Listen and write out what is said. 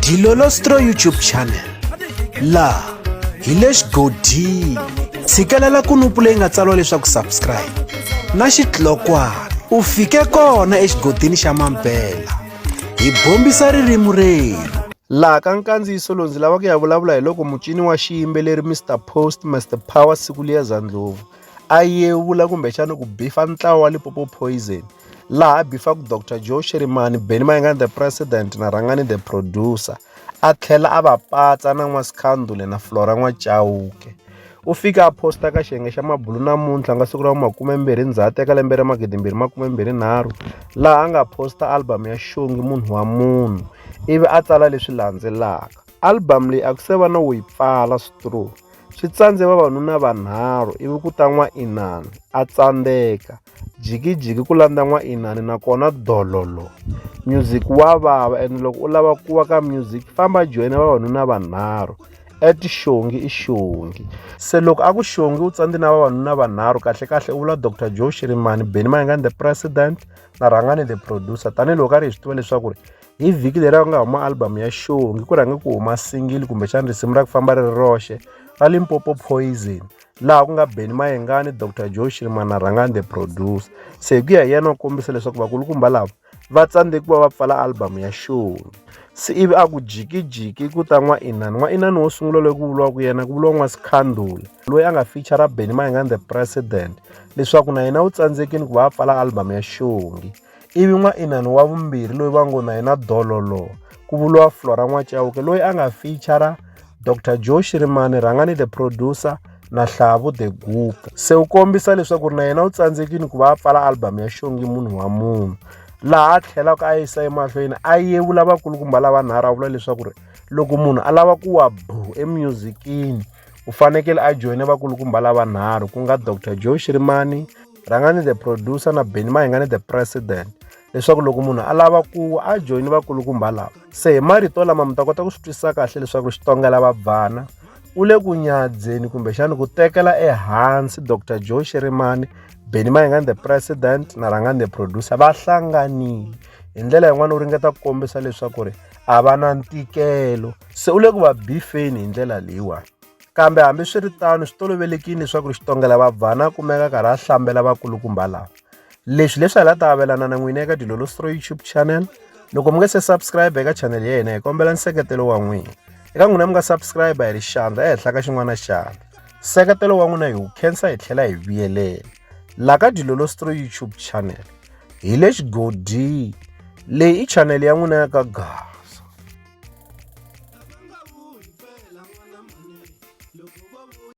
Dilolostro YouTube channel laha hi le xigodini tshikelela kunupu leyi nga tsariwa leswaku subscribe na xitlokwana u fike kona exigodini xa mampela hi bombisa ririmi rerhu. Laha ka nkandziyiso lowu ndzi lava ku ya vulavula hi loko mucini wa xiyimbeleri Mister Post Mister Power Sikuliyeza Ndlovu a yevula kumbexana ku bifa ntlawa wa Limpopo Poison laha a bifaka Doctor Joe Shirimani, Benny Mayengani the President na Rhangani the Producer a tlhela a va patsa na N'wasikhandule na Flora N'wachauke. U fike a posta ka xiyenge xa mabulu namuntlha nga siku ra makumembirhi Ndzhati eka lembe ra magidimbirhi makumembirhi nharhu laha a nga posta album ya Xongi munhu wa munhu ivi a tsala leswi landzelaka. Album leyi a ku se va na wo yi pfala stru swi tsandze vavanuna vanharhu ivi ku ta N'wa-Inani a tsandzeka jikijiki ku landza N'wa-Inani nakona dololo music wa vava and loko u lava ku wa ka music famba joyina vavanuna vanharhu at Xongi i Xongi se loko a ku Xongi u tsandze na vavanuna vanharhu kahlekahle u vula Doctor Joe Shirimani Benny Mayengani the president na Rhangani the producer tanihiloko karhi hi swi tiva leswaku ri hi vhiki leri ku nga huma album ya Xongi ku rhange ku huma single kumbexana risimu ra ku famba ri ri roxe ra Limpopo Poison laha ku nga Benny Mayengani Doctor Joe Shirimani na Rhangani the producer se hi ku ya hi yena u kombisa leswaku vakulukumba lava va tsandzeke ku va va pfala album ya Xongi se ivi a ku jikijiki ku ta N'wa-Inani N'wa-Inani wo sungula loyi ku vuriwaka yena ku vuriwa N'wasikhandula loyi a nga feature Benny Mayengani the president leswaku na yena u tsandzekile ku va a pfala album ya Xongi ivi N'wa-Inani wa vumbirhi loyi va ngo na yena dololo ku vuriwa Flora N'wachauke loyi a nga feature Doctor Joe Shirimani Rhangani the producer na Hlavu the Gupta se u kombisa leswaku na yena u tsandzekile ku va a pfala album ya Xongi munhu wa munhu laha a tlhelaka a yisa emahlweni a yevula vakulukumba lavanharhu a vula leswaku ri loko munhu a lava ku wa bu emusicini u fanekele a joyina vakulukumba lavanharhu ku nga Doctor Joe Shirimani Rhangani the producer na Benny Mayengani the president leswaku loko munhu a lava ku a joyini vakulukumba lava se hi marito lama mi ta kota ku swi twisisa kahle leswaku xitongela vabvana u le ku nyadzeni kumbexana ku tekela ehansi Dr Joe Shirimani Benny Mayengani the president na Rhangani the producer va hlanganile hi ndlela yin'wana u ringeta ku kombisa leswaku ri a va na ntikelo se u le ku va bifeni hi ndlela leyiwani kambe hambiswiritano swi tolovelekile leswaku xitongela vabvana a kumeka karhi a hlambela vakulukumba lava leswi leswi hi la ta avelana na n'wina eka Dilolostro YouTube channel loko mi nga se subscribe eka channel ya hina hi kombela nseketelo wa n'wina eka n'wina mi nga subscribe hi ri xandla ehenhla ka xin'wana xandla nseketelo wa n'wina hi wu khensa hi tlhela hi vuyelela la ka Dilolostro YouTube channel hi le xigodini leyi i channel ya n'wina ya ka Gaza.